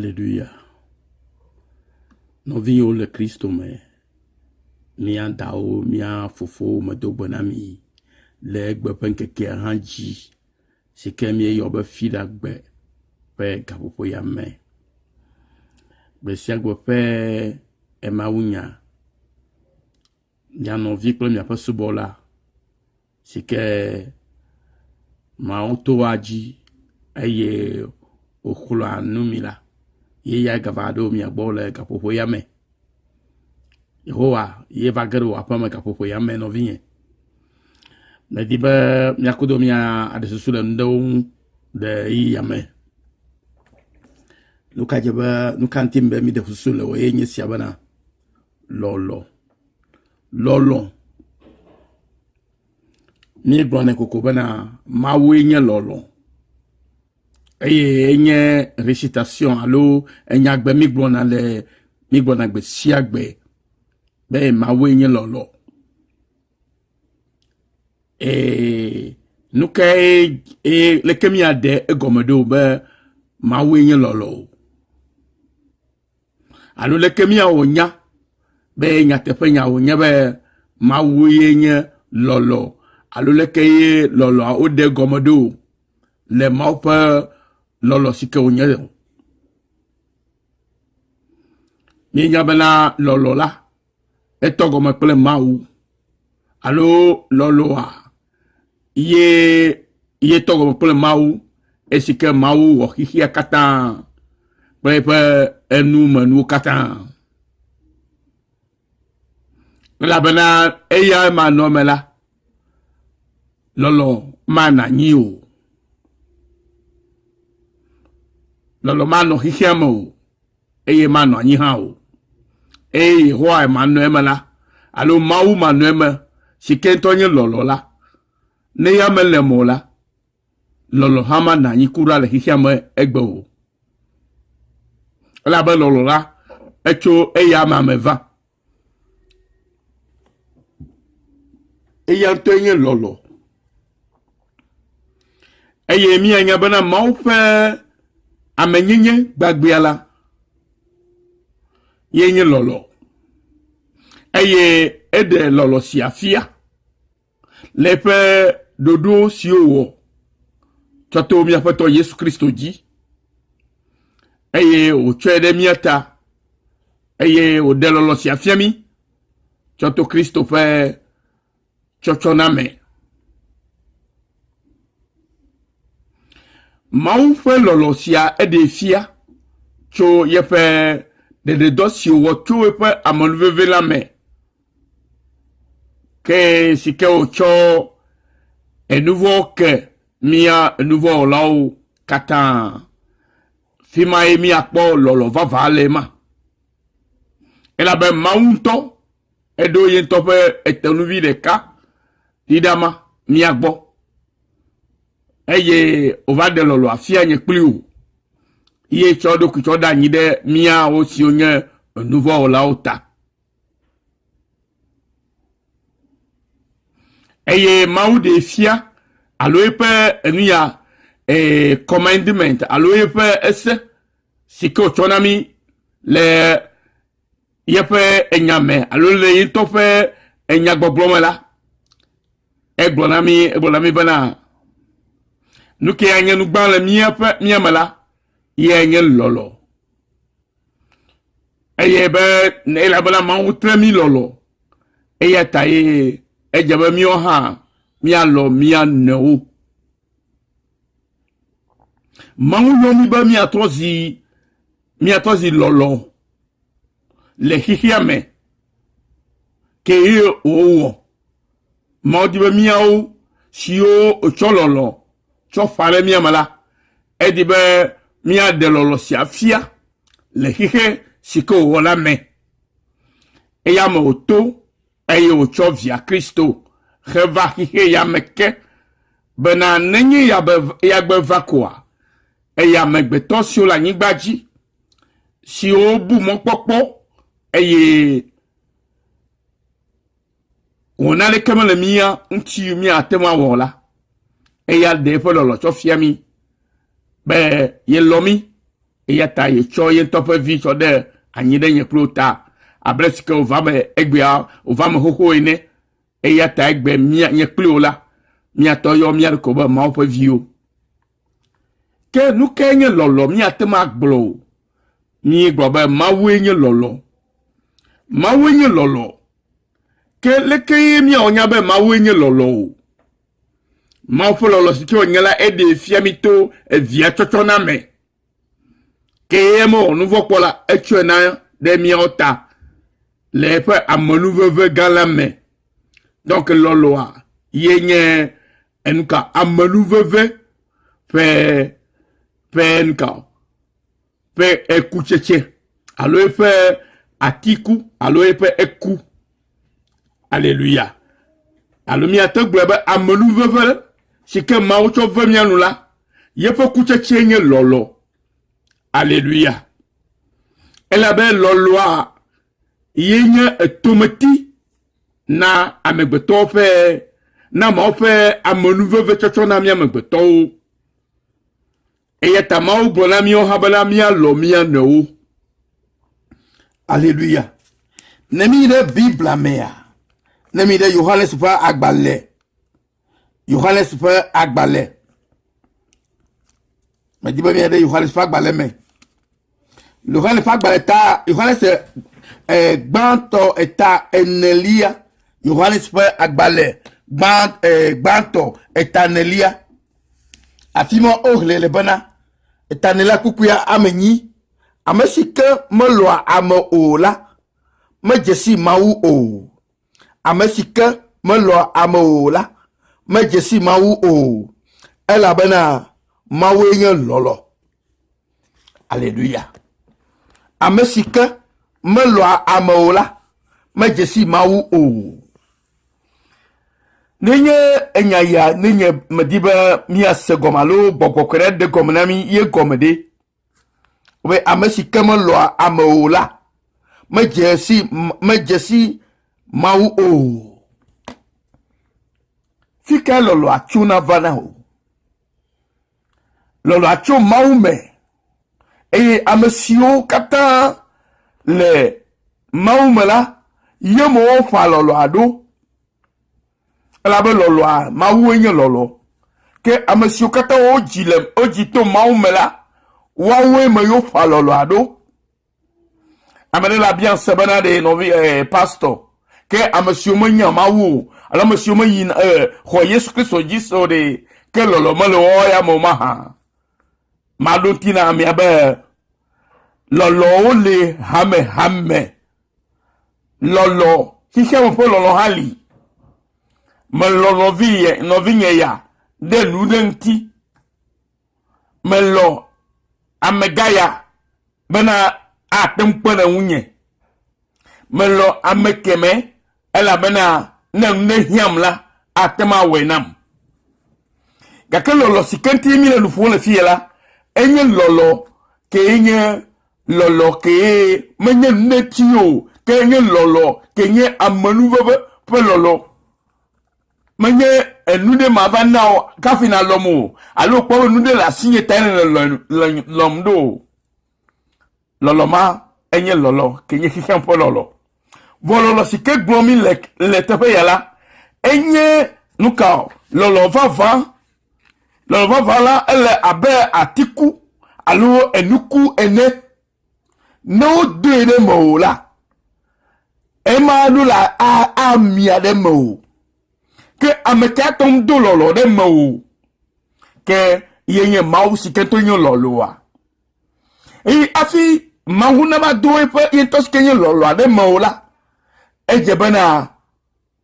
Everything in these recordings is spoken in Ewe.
Aleluya. Nɔviwo le Kristo me, mía dawo, mía fofowo medo gbe na mi le egbe ƒe ŋkekea hã dzi si ke míeyɔ be Fiɖagbe ƒe gaƒoƒo ya me. Gbe sia gbe ƒe emawunya, mia nɔvi kple miaƒe subɔla si ke Mawu toa dzi eye wòxlɔ̃a nu mi la, ye ya gava ɖo mia gbɔ le gaƒoƒo ya me. Yehowa ye va ge ɖe wò aƒeme gaƒoƒo ya me nɔvinye. Medi be míakudo mía aɖe susu le nu ɖewo ŋu le ɣeyiɣi ya me. Nu ka dze be nu ka ŋuti be míɖe susu le o ye nye sia bena lɔlɔ. Lɔlɔ. Míegblɔnɛ koko bena Mawue nye lɔlɔ eye enye recitation alo enyagbe mígblɔna le mígblɔna gbe sia gbe be Mawue nye lɔlɔ. Ee, nu kae eye leke míaɖe egɔme ɖo be Mawue nye lɔlɔ o? Alo leke míawɔ nya be nyateƒenya wònye be Mawu ye nye lɔlɔ alo leke ye lɔlɔa woɖe gɔme ɖo le Mawu ƒe lɔlɔ si ke wònye o. Míenya bena lɔlɔ la etɔ gɔme kple Mawu alo lɔlɔa ye ye tɔ gɔme kple Mawu esi ke Mawu wɔ xexea katã kple eƒe enumenuwo katã. Elabena eya manɔme la, lɔlɔ mana anyi o. Lɔlɔ manɔ xexea me o eye manɔ anyi hã o. Eye Yehowa manɔ eme la, alo Mawu manɔ eme si ke ŋutɔ nye lɔlɔ la, ne ya mele eme o la, lɔlɔ hã manɔ anyi kura le xexea me egbe o. Elabe lɔlɔ la, etso eya amea me va. Eya ŋutɔe nye lɔlɔ. Eye míanya bena Mawu ƒe amenyenye gbagbea la ye nye lɔlɔ. Eye eɖe lɔlɔ sia fia le eƒe ɖoɖo siwo wòwɔ tsɔ to mía Aƒetɔ Yesu Kristo dzi eye wòtsɔe ɖe mía ta eye wòɖe lɔlɔ̃ sia fia mí tsɔ to Kristo ƒe tsɔtsɔna me. Mawu ƒe lɔlɔ̃ sia eɖee fia tso yeƒe ɖeɖedɔ si wòwɔ tso eƒe amenuveve la me Ke si ke wòtsɔ enuvɔ̃ ke mía enuvɔ̃wɔlawo katã. Fi mae míakpɔ lɔlɔ̃ vavã le ema. Elabe Mawu ŋutɔ eɖo ye ŋutɔ ƒe etenuvi ɖeka ɖi ɖe ama mía gbɔ eye wòva ɖe lɔlɔ̃a fia nye kpli wò ye tsɔ eɖokui tsɔ ɖe anyi ɖe míawo siwo nye enuvɔ̃wɔlawo ta. Eye Mawu ɖee fia alo eƒe enu ya ee commandment alo eƒe ese si ke wòtsɔ na mí le yeƒe enya me alo le ye ŋutɔ ƒe enyagbɔgblɔ me la, egblɔ na mí egblɔ na mí bena nu ke anye nu gbã le míaƒe mía me la ye nye lɔlɔ. Eye be elabena Mawu tre mí lɔlɔ eya ta ye edze be míawo hã míalɔ mía nɔewo. Mawu yɔ mí be míatrɔ zi míatrɔ zi lɔlɔ le xexea me ke ye wòwɔ. Mawu di be míawo siwo wòtsɔ lɔlɔ tsɔ ƒã ɖe mía me la, edi be míaɖe lɔlɔ sia fia le xexe si ke wòwɔ la me. Eya me wòto eye wòtsɔ via Kristo heva xexe ya me ke bena nenye yagbe va koa, eya amegbetɔ siwo le anyigba dzi, siwo bu mɔkpɔkpɔ eye wɔ naneke mele mía ŋuti míate ŋu awɔ la, eya ɖe eƒe lɔlɔ̃ tsɔ fia mí be yelɔ̃ mí Eya ta yetsɔ ye ŋutɔ ƒe vi tsɔ ɖe anyi ɖe nye kple wò ta abe ale si ke wòva me egbea wòva me xoxo ene. Eya ta egbe mía nye kple wò la, míatɔ yɔ mía ɖokui be Mawu ƒe viwo. Ke nu kae nye lɔlɔ̃? Míate ŋu agblɔ o. Míegblɔ be Mawue nye lɔlɔ̃. Mawue nye lɔlɔ̃. Ke leke ye míawɔ nya be Mawue nye lɔlɔ̃ o? Mawu ƒe lɔlɔ̃ si ke wònye la, eɖee fia mí to evia tsɔtsɔ na me. Ke ye mewɔ nu vɔ̃ kpɔ la, etsɔe na ɖe míawo ta le eƒe amenuveve gã la me. Donc lɔlɔ̃a ye nye enuka amenuveve ƒe ƒe nuka ƒe ekutsetse alo eƒe atiku alo eƒe eku. Aleluya. Alo míate gblɔe be amenuveve si ke Mawu tsɔ ve mía nu la, yeƒe kutsetsee nye lɔlɔ̃. Aleluya. Elabe lɔlɔ̃a ye nye etometi na amegbetɔwo ƒe na Mawu ƒe amenuveve tsɔtsɔ na mía amegbetɔwo. Eya ta Mawu gblɔ na míawo hã bena míalɔ̃ mía nɔewo. Aleluya. Ne míyi ɖe Biblia mea, ne míyi ɖe Yohanes ƒe agbalẽ, Yohanes ƒe agbalẽ, medi be míayi ɖe Yohanes ƒe agbalẽ me. Yohanes ƒe agbalẽ ta, Yohanes eh, gbãtɔ eta enelia, Yohanes ƒe agbalẽ gbã, eh, gbãtɔ eta enelia. Afi ma woxlẽ le bena, Etanela kpukpuia ame nyi, ame si ke melɔ̃a ame o la, medze si Mawu o. Ame si ke melɔ̃a ame o la, medze si Mawu o, elabena Mawue nye lɔlɔ̃. Aleluya. Ame si ke melɔ̃a ame o la, medze si Mawu o. Nenye enya ya nenye medi be míase gɔme alo gbɔgbɔ kɔkɔe ɖe ɖe gɔme na mí ye gɔme ɖe. Be ame si ke melɔ̃a ame o la, medze si medze si Mawu o. Fi kae lɔlɔ̃a tsona vana o? Lɔlɔ̃a tso Mawu me eye ame siwo katã le Mawu me la, ye me woƒã lɔlɔ̃a ɖo. Elabe lɔlɔ̃a, Mawue nye lɔlɔ̃. Ke ame siwo katã wodzi le wodzi to Mawu me la, woawoe me ye woƒã lɔlɔ̃a ɖo. Ame ɖe la bia se bena ɖe nɔvi eh, pastor ke ame siwo menya Mawu o alo ame siwo meyi eh, xɔ Yesu Kristo dzi se o ɖe ke lɔlɔ̃ mele woawo ya me o mahã? Maɖo ŋuti na amea be lɔlɔ̃wo li hamehame. Lɔlɔ̃, xexeame ƒe lɔlɔ̃ hã li. Melɔ̃ nɔvinye, nɔvinye ya ɖe nu ɖe ŋuti. Melɔ̃ amegã ya bena ate ŋu kpe ɖe ŋunye. Melɔ̃ ame kemɛ elabena ne nu ɖe hiãm la, ate ŋu awɔe nam. Gake lɔlɔ̃ si ke ŋuti míele nu ƒom le fiya la, enye lɔlɔ̃ kee nye lɔlɔ̃ kee menye neti o, ke enye lɔlɔ̃ ke nye amenuveve ƒe lɔlɔ̃. Menye enu ɖe mava na wò kafi nalɔ̃m o, alo kpɔ be nu ɖe le asinye tae nèle lɔ̃m ɖo o. Lɔlɔ̃ ma enye lɔlɔ̃ ke nye xexeame ƒe lɔlɔ̃. Vɔ lɔlɔ̃ si ke gblɔm mi le le teƒe ya la, enye nuka o? Lɔlɔ̃ vavã. Lɔlɔ̃ vavã la ele abe atiku alo enuku ene. Ne wodoe ɖe mewò la, ema ɖo la amia ɖe mewò. Ke ame ka ate ŋu do lɔlɔ̃ ɖe mewò? Ke ye nye Mawu si ke ŋutɔ nye lɔlɔ̃a. Eye hafi Mawu nava do eƒe ye ŋutɔ si ke nye lɔlɔ̃a ɖe mewò la, edze bena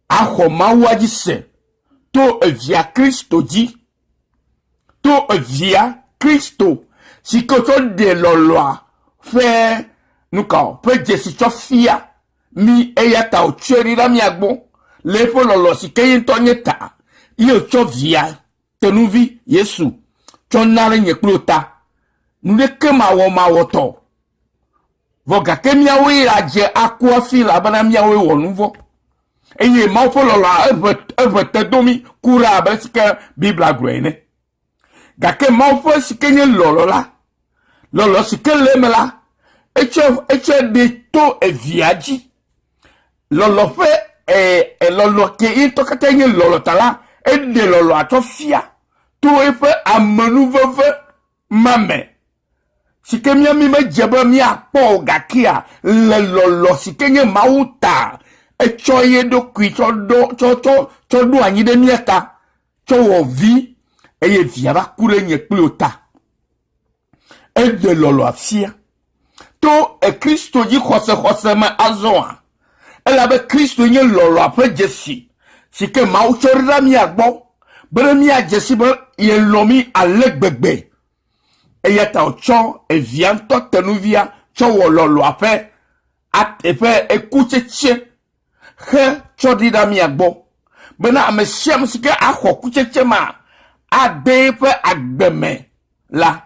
axɔ Mawua dzi se to evia Kristo dzi. To evia Kristo si ke wòtsɔ ɖe lɔlɔ̃a ƒe nuka o, ƒe dzesi tsɔ fia mí eya ta wòtsɔe ɖi ɖa mía gbɔ le eƒe lɔlɔ̃ si ke ye ŋutɔ nye ta ye wòtsɔ via tenuvi Yesu tsɔ na ɖe nye kple wò ta. Nu ɖeke mawɔmawɔtɔ. Vɔ gake míawoe adze aku hafi elabena míawoe wɔ nu vɔ̃. Eye Mawu ƒe lɔlɔ̃a eʋe eʋe te do mí kura abe si ke Biblia gblɔe ene. Gake Mawu ƒe si ke nye lɔlɔ̃ la, Lɔlɔ si ke le eme la, etsɔe etsɔe ɖe to evia dzi. Lɔlɔ ƒe e, lɔlɔ ke ye ŋutɔ katã nye lɔlɔ ta la, eɖe lɔlɔa tsɔ fia to eƒe amenuveve ma me si ke mía mi medze be míakpɔ o gakea le lɔlɔ si ke nye Mawu ta etsɔ ye ɖokui tsɔ ɖo tsɔ tsɔ tsɔ ɖo anyi ɖe mía ta tsɔ wɔ vi eye via va ku ɖe nye kpli wò ta. Eɖe lɔlɔa fia to Kristo dzi xɔsexɔse me azɔa elabe Kristo nye lɔlɔa ƒe dzesi si ke Mawu tsɔ ɖo ɖa mía gbɔ be ne míadze si be yelɔ̃ mí ale gbegbe. Eya ta wòtsɔ evia ŋutɔ tenuvia tsɔ wɔ lɔlɔa ƒe eƒe ekutsetse xe tsɔ ɖi ɖa mía gbɔ bena ame sia ame si ke axɔ kutsetse ma ade eƒe agbe me la,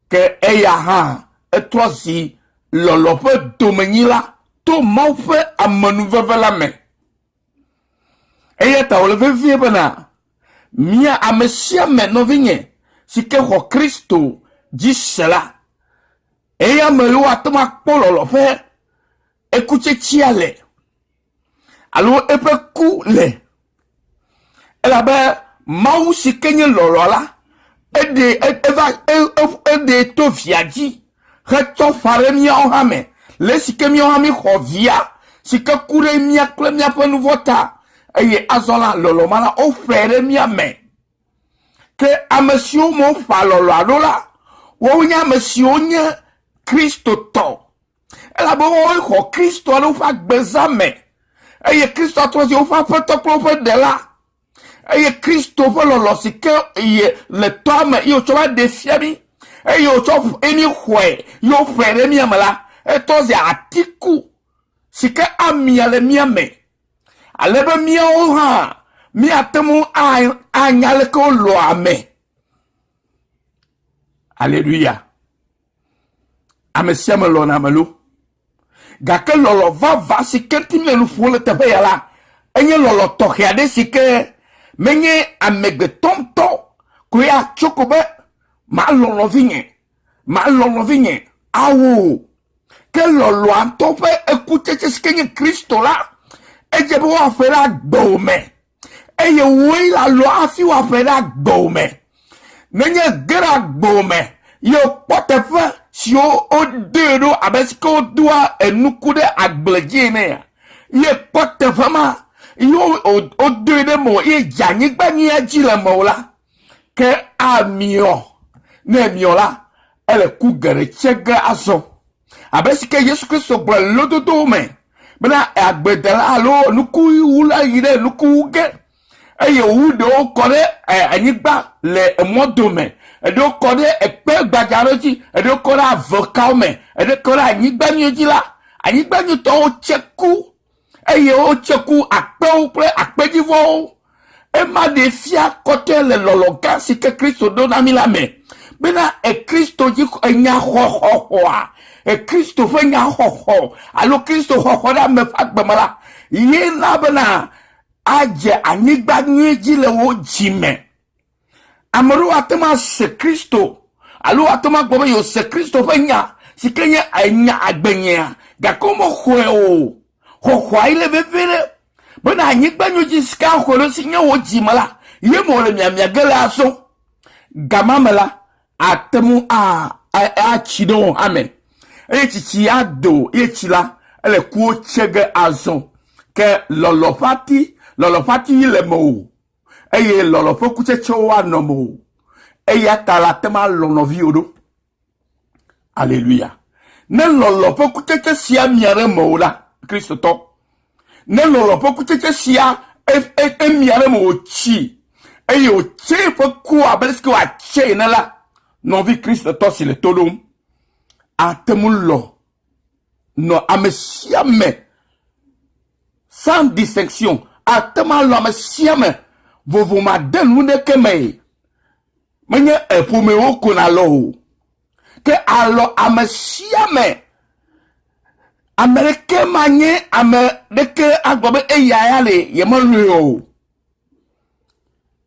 ke eya hã etrɔ zi lɔlɔ̃ ƒe domenyila to Mawu ƒe amenuveve la me. Eya ta wòle vevie bena mía ame sia ame nɔvinye si ke xɔ Kristo dzi se la, eya me ye woate ŋu akpɔ lɔlɔ̃ ƒe ekutsetsea le alo eƒe ku le. Elabe Mawu si ke nye lɔlɔ̃ la, eɖe eva eɖe to via dzi hetsɔ ƒã ɖe míawo hã me le esi ke míawo hã míxɔ via si ke ku ɖe mía kple míaƒe nu vɔ̃ ta eye azɔ la lɔlɔ̃ ma la woƒãe ɖe mía me. Ke ame siwo me woƒã lɔlɔ̃a ɖo la, woawo nye ame siwo nye Kristotɔ. Elabe woawoe xɔ Kristoa ɖe woƒe agbezã me eye Kristo atrɔ zi woƒe Aƒetɔ kple woƒe Ɖela. Eye Kristo ƒe lɔlɔ̃ si ke ye le tɔa me ye wòtsɔ va ɖe fia mí eye wòtsɔ ye míxɔe ye woƒãe ɖe mía me la, etrɔ zi atiku si ke amia le mía me ale be míawo hã míate ŋu anya aleke wolɔ̃a ame. Aleluya. Ame sia ame lɔ̃na ame lo. Gake lɔlɔ̃ vavã si ke ŋuti míele nu ƒom le teƒe ya la, enye lɔlɔ̃ tɔxɛ aɖe si ke menye amegbetɔ ŋutɔ koe atso ko be malɔ̃ nɔvinye, malɔ̃ nɔvinye. Ao, ke lɔlɔ̃a ŋutɔ ƒe ekutsetse si ke nye Kristo la, edze be woaƒe ɖe agbewò me. Eye wòe la lɔ hafi woaƒe ɖe agbewò me. Nenye ge ɖe agbewò me ye wòkpɔ teƒe siwo wodee ɖo abe si ke wodoa enuku ɖe agble dzi enea, ye kpɔ teƒe ma ye wodoe ɖe mewò ye dze anyigba nyuia dzi le mewò la, ke amiɔ. Ne emiɔ la, ele ku geɖe tse ge azɔ. Abe si ke Yesu Kristo gblɔ le lododowo me bena agbledela alo nukuwula yi ɖe nuku wu ge eye wòwu ɖewo kɔ ɖe anyigba le emɔ dome, eɖewo kɔ ɖe ekpe gbadza aɖewo dzi, eɖewo kɔ ɖe avekawo me, eɖewo kɔ ɖe anyigba nyui dzi la, anyigba nyuitɔwo tse ku eye wotse ku akpewo kple akpedzivɔwo. Ema ɖee fia kɔtɔe le lɔlɔ̃ gã si ke Kristo ɖo na mí la me bena e Kristo dzi enya xɔxɔxɔa, e Kristo ƒe nya xɔxɔ alo Kristo xɔxɔ ɖe ame ƒe agbe me la, ye na bena adze anyigba nyui dzi le wò dzi me. Ame ɖewo ate ŋu ase Kristo alo ate ŋu agblɔ be yewose Kristo ƒe nya si ke nye enya agbenyea, gake womexɔe o. Xɔxɔa yi le vevie ɖe bena anyigba nyo dzi si ke axɔe ɖo si nye wò dzi me la, ye me wòle miamia ge le azɔ. Gama me la, ate ŋu atsi ɖe wò hã me eye tsitsi ado ye tsi la ele kuwo tse ge azɔ. Ke lɔlɔ ƒe ati, lɔlɔ ƒe ati yi le mewò eye lɔlɔ̃ ƒe kutsetsewo anɔ mewò. Eya ta la te ŋu alɔ̃ nɔviwò ɖo. Aleluya. Ne lɔlɔ̃ ƒe kutsetse sia mia ɖe mewò la, Kristotɔ, ne lɔlɔ̃ ƒe kutsetse sia emia ɖe mewò tsi eye wòtse eƒe ku abe ale si ke wòatse ene la, nɔvi Kristotɔ si le to ɖom ate ŋu lɔ̃ nɔ ame sia ame sans distinction ate ŋu alɔ ame sia ame vovo made nu ɖeke me menye eƒomewo ko nalɔ o ke alɔ ame sia ame ame ɖeke manye ame ɖeke agblɔ be eya ya le yemelɔe o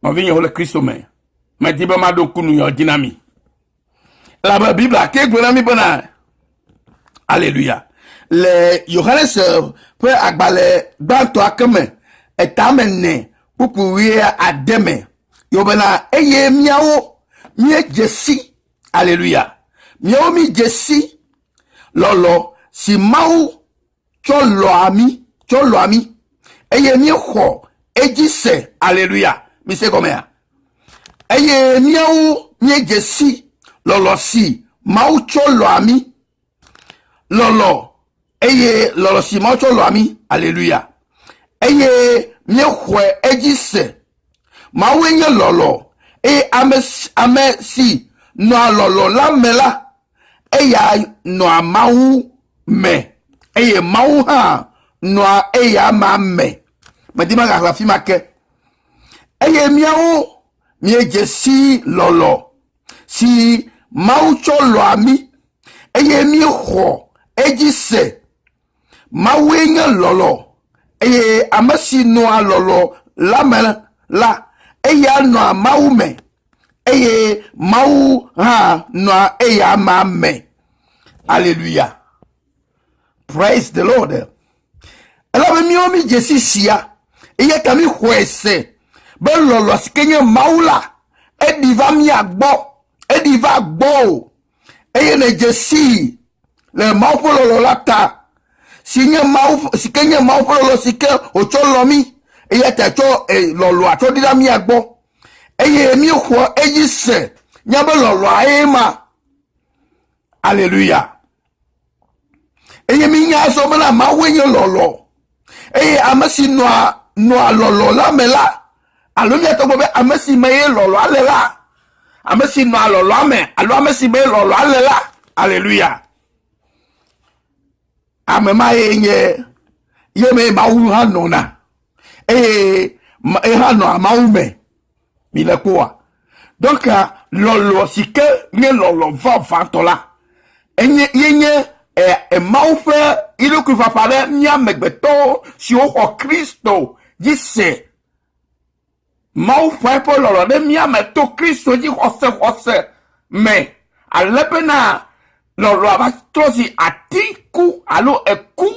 nɔvinyewo le kristo me medi be maɖo ŋku nu yawo dzi na mi. Elabe Biblia ke gblɔ na mí bena, Aleluya. Le Yohanes ƒe agbalẽ gbãtɔa ke me, etame ne kpukpui wuiade me, yɔ bena, eye míawo míedze si, aleluya, míawo míedze si lɔlɔ si Mawu tsɔ lɔa mí, tsɔ lɔa mí, eye míexɔ edzi se, aleluya, mise gɔmea? Eye míawo míedze si lɔlɔ si Mawu tsɔ lɔa mí, lɔlɔ, eye lɔlɔ si Mawu tsɔ lɔa mí, aleluya, eye míexɔe edzi se. Mawue nye lɔlɔ, eye ame, ame si nɔa lɔlɔ la me la, eya nɔa Mawu me, eye Mawu hã nɔa eya ma me. Medi magaxlẽ afi ma ke. Eye míawo míedze si lɔlɔ si Mawu tsɔ lɔa mí, eye míexɔ edzi se. Mawue nye lɔlɔ, eye ame si nɔa lɔlɔ la me la, eya nɔa Mawu me, eye Mawu hã nɔa eya ma me. Aleluya. Praise the Lord. Elabe míawo mídze si sia, eya ta míxɔe se be lɔlɔ si ke nye Mawu la, eɖi va mía gbɔ, eɖi va gbɔwò eye nèdze sii le Mawu ƒe lɔlɔ la ta, si nye Mawu, si ke nye Mawu ƒe lɔlɔ si ke wòtsɔ lɔ mí, eya ta tsɔ e, lɔlɔa tsɔ ɖi ɖa mía gbɔ eye míexɔ edzi se nya be lɔlɔa ye ma. Aleluya. Eye mínya azɔ bena Mawue nye lɔlɔ. Eye ame si nɔa nɔa lɔlɔ la me la, alo míate ŋu be ame si me ye lɔlɔa le la, ame si nɔa lɔlɔa me alo ame si me lɔlɔa le la, aleluya. Ame ma ye nye ye me Mawu hã nɔna eye ye hã nɔa Mawu me. Mi le kpɔa? Donc lɔlɔ si ke nye lɔlɔ vavãtɔ la, enye ye nye e, Mawu ƒe eɖokui ƒaƒã ɖe mía amegbetɔwo siwo xɔ Kristo dzi se. Mawu ƒe eƒe lɔlɔ ɖe mía me to Kristo dzi xɔse xɔse me ale bena lɔlɔa va trɔ zi ati ku alo eku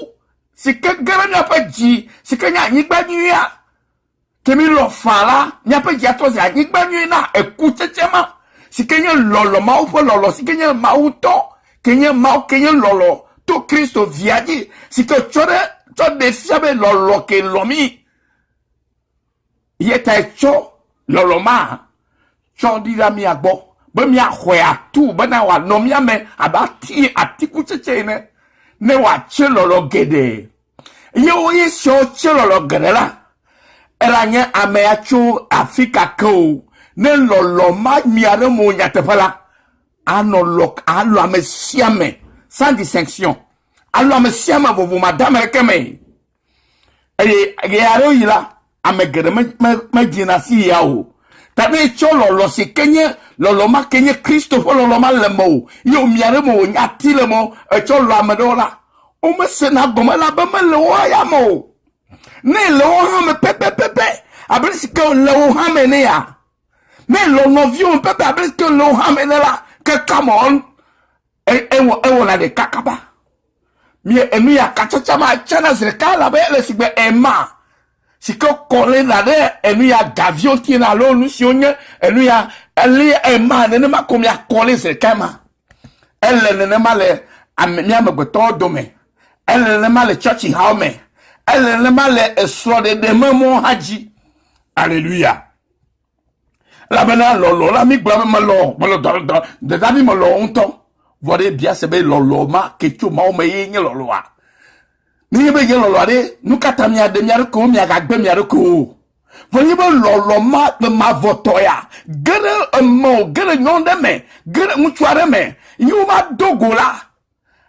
si ke ge ɖe míaƒe dzi si ke nye anyigba nyuia Ke mi lɔ faa la, miaƒe dzi atrɔ zi anyigba nyui na eku tsetse ma, si ke nye lɔlɔ, Mawu ƒe lɔlɔ, si ke nye Mawu tɔ, ke nye Mawu, ke nye lɔlɔ to Kristo via dzi, si ke tsɔ ɖe, tsɔ ɖe fia be lɔlɔ ke lɔ mi. Ye ta tsɔ lɔlɔ ma tsɔ ɖi ɖa mia gbɔ be miaxɔe atu bena wòanɔ mia me abe ati atikutsetse ene, ne wòatse lɔlɔ geɖe. Ye woye siwo tse lɔlɔ geɖe la, eɖanye amea tso afi ka ke o, ne lɔlɔ ma mia ɖe mo nyateƒe la, anɔ lɔ alɔ ame sia ame sans distinction, alɔ ame sia ame vovo madame ɖeke me. Eye ɣeaɖewoɣi la, ame geɖe me, me, medzena si ya o. Ta ne etsɔ lɔlɔ si ke nye lɔlɔ ma ke nye Kristo ƒe lɔlɔ ma le mewò ye wòmia ɖe mewò nyati le mewò etsɔ lɔ ame ɖewo la, womesena gɔme elabe mele wo ya me o. Ne ele wo hã me pɛpɛpɛpɛ abe si ke le wo hã me ene ya. Ne elɔ nɔviwò pɛpɛ abe si ke le wo hã me ene la, ke come on, ewɔ ewɔna ɖeka kaba. Mi enu ya katsatsa ma tsana zi ɖeka elabe ele sigbe ema si ke kɔ le na ɖe enu ya gaviwo ŋuti na alo nu siwo nye enu ya eli ema nenema ko miakɔ le zi ɖeka ma. Ele nenema le ame mía amegbetɔwo dome. Ele nenema le tsɔtsihawo me. Ele nenema le esrɔ̃ɖeɖe me mɔ hã dzi. Aleluya. Elabena lɔlɔ la mi gblɔ be melɔ melɔ dɔ dɔ dada mi melɔ ŋutɔ. Vɔ ɖe bia se be lɔlɔ ma ke tso Mawu me ye nye lɔlɔa. Nenye be nye lɔlɔa ɖe, nu ka ta miaɖe mia ɖokuiwo miagagbe mia ɖokuiwo o? Vɔ nye be lɔlɔ ma le mavɔtɔ ya ge ɖe eme o, ge ɖe nyɔnu ɖe me, ge ɖe ŋutsu aɖe me ye wova do go la,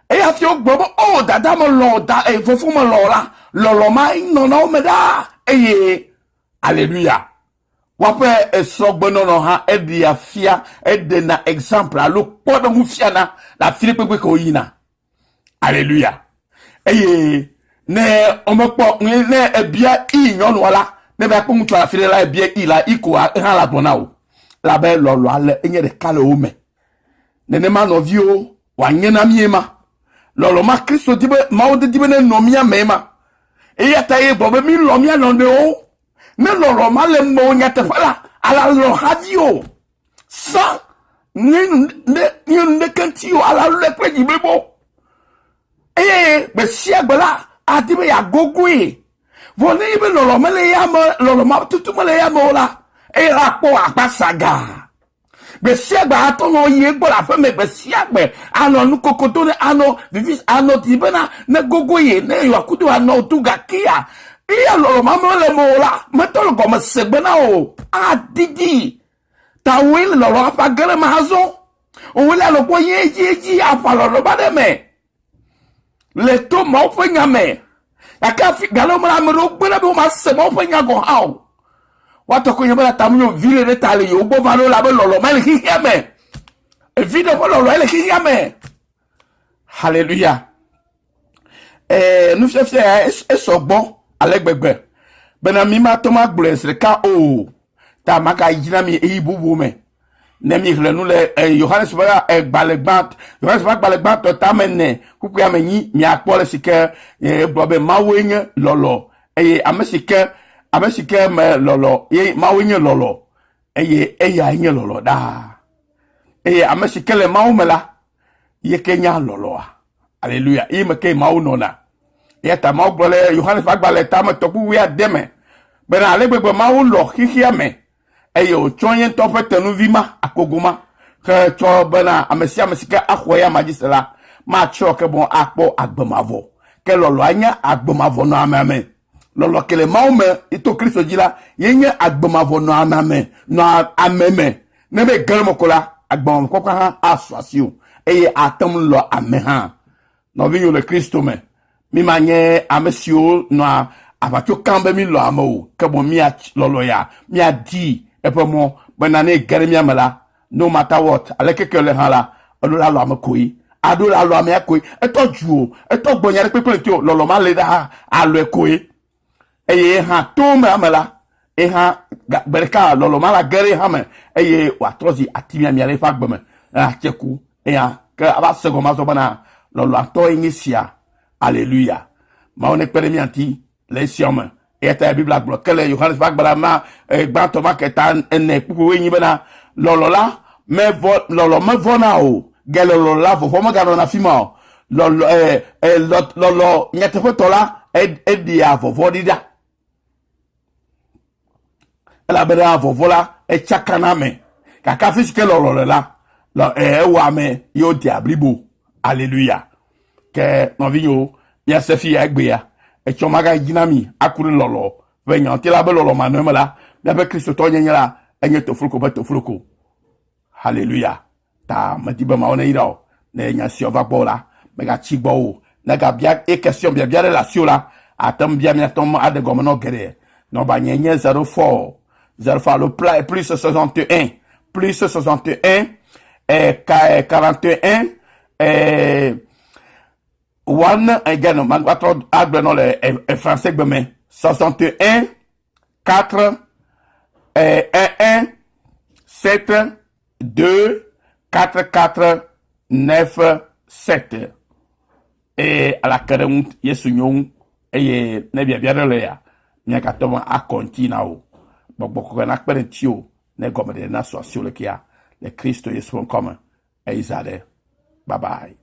eye hafi wogblɔ be o oh, dada melɔ da e fofo melɔ la, lɔlɔ ma nɔna wo me ɖaa eye aleluya. Woaƒe esrɔ̃gbenɔnɔ hã eɖea fia, eɖena exemple alo kpɔɖeŋu fiana le afi ɖe kpekpe ke woyina. Aleluya. Eye ne womekpɔ ne ebia i nyɔnua la, ne va kpɔ ŋutsua afi ɖe la ebia i la, i ko hã la gblɔ na wò. Elabe lɔlɔa le enye ɖeka le wo me. Nenema nɔviwo wòanye na mí ema. Lɔlɔ̃ ma Kristo di be Mawu di be nenɔ mía me ema. Eya ta ye gblɔ be mílɔ̃ mía nɔnɔewo. Ne lɔlɔ̃ ma le mewò nyateƒe la, ala lɔ̃ havi o. Sã ne ne nye nu ɖeke ŋuti o, ala lɔ̃e kple dzi blibo. Eye gbe sia gbe la, adi be yeagogoe. Vɔ ne ye be lɔlɔ̃ mele ya me, lɔlɔ̃ ma tutu mele ya me o la, eye la kpɔ akpa sagaa. Gbe sia gbe atɔ nɔ yi egbɔ le aƒe me gbe sia gbe anɔ nukoko do ne anɔ vivi anɔ di bena ne gogo ye ne yewoakudo anɔ du gakea eya lɔlɔ ma mele me o la metɔ le gɔme se gbe na o adidi ta woe le lɔlɔ aƒa ge ɖe me azɔ woe le alɔ kpɔ ye edzi edzi aƒa lɔlɔ ba ɖe me le to Mawu ƒe nya me. Gake afi gale wo me la, ame ɖewo gbe ɖe be womase Mawu ƒe nya gɔ̃ hã o. Woatɔ ko nye be ta menyo vi ɖe ɖe ta le yewo gbɔ va ɖo la be lɔlɔ ma le xexea me. Evi ɖe ƒe lɔlɔ le xexea me. Hallelujah. Eh, nufiafia ya esɔ gbɔ ale gbegbe bena mi mate ŋu agblɔe zi ɖeka o. Ta magayi na mi eyi bubu me. Ne mi xlẽ nu le eh, Yohanes ƒe agbalẽ eh, gbã Yohanes ƒe agbalẽ gbãtɔ tame ene kpukpui ame nyi miakpɔ le si ke eh, egblɔ be Mawue nye lɔlɔ eye ame si ke ame si ke me lɔlɔ ye Mawue nye lɔlɔ eye eyae nye lɔlɔ ɖaa eye ame si ke le Mawu me la ye ke nya lɔlɔa. Aleluya. Ye me ke Mawu nɔna. Eya ta Mawu gblɔ le Yohanes ƒe agbalẽ tame tɔkpui wuiade me bena ale gbegbe Mawu lɔ xexea me eye wòtsɔ ye ŋutɔ ƒe tenuvi ma, akogo ma, hetsɔ bena ame sia ame si ke axɔ eya ma dzi se la, matsrɔ̃ ke boŋ akpɔ agbe mavɔ. Ke lɔlɔ̃a nye agbe mavɔ nɔ amea me. Lɔlɔ̃ ke le Mawu me to Kristo dzi la, ye nye agbe mavɔ nɔ amea me, nɔ ame me. Ne be ge ɖe eme ko la, agbe mavɔ kpɔkpɔ hã asu asiwò eye ate ŋu lɔ ame hã. Nɔvinyewo le Kristo me, mi ma nye ame siwo nɔa aʋatso kam be mi lɔ ame o, ke boŋ mia lɔlɔ ya, mia di eƒe mɔ bena ne ege ɖe mia me la, no matter what, aleke ke le hã la, eɖo la lɔ ame koe. Aɖo la lɔ amea koe. Etɔ dzu o, etɔ gbɔ nya ɖe kpekpe ŋuti o, lɔlɔ ma le ɖa alɔe koe. Eye hã to me ame la, eha gbe ɖeka lɔlɔ ma la ge ɖe hã me eye wòatrɔ zi ati miamia le eƒe agbe me atse ku eya ke ava se gɔme azɔ bena lɔlɔatɔ ye nye sia. Aleluya. Mawu nekpe ɖe mía ŋuti le esia me. Eya ta Biblia gblɔ ke le Yohanes ƒe agbalẽ ma eh, gbãtɔ ma ke ta ene kpukpui wuienyi bena lɔlɔ la mevɔ lɔlɔ mevɔna o ge lɔlɔ la vɔvɔ meganɔna afi ma o. Lɔlɔ eh, eh, lɔlɔ nyateƒetɔ la eɖea vɔvɔ ɖi ɖa. Elabena vɔvɔ la etsakana ame gake afi si ke lɔlɔ le la ewɔ ame ye wodea blibo. Aleluya. Ke nɔvinyewo, míase fi ya egbea. Etsɔ magayi na mi aku ɖe lɔlɔ ƒe nya ŋuti la be lɔlɔ manɔ eme la, míaƒe Kristotɔ nyenye la enye tofloko ƒe tofloko. Haleluya. Ta medi be Mawu neyra wò. Ne nya siawo va gbɔwò la, megatsi gbɔwò o. Ne gabia ye question biabia ɖe le asiwò la, ate ŋu bia míate ŋu aɖe gɔme nɔ geɖe. Nɔmba nye nye 04 04 alo plus 61 plus 61 eh, 41 eh, 1 again magbatrɔ agblɔ nɔ le eh, français gbe me 61 4 1 1 7 2 4 4 9 7 eye alake ɖe ŋu Yesu nyo ŋu eye ne biabia ɖe le ya míagate ŋu akɔ ŋuti na wò. Gbɔgbɔ kɔkɔe nakpe ɖe ŋutiwò ne gɔmeɖeɖe nasu asiwò le kia le Kristo Yesu ƒe ŋkɔ me. Eyi za ɖe. Bye bye.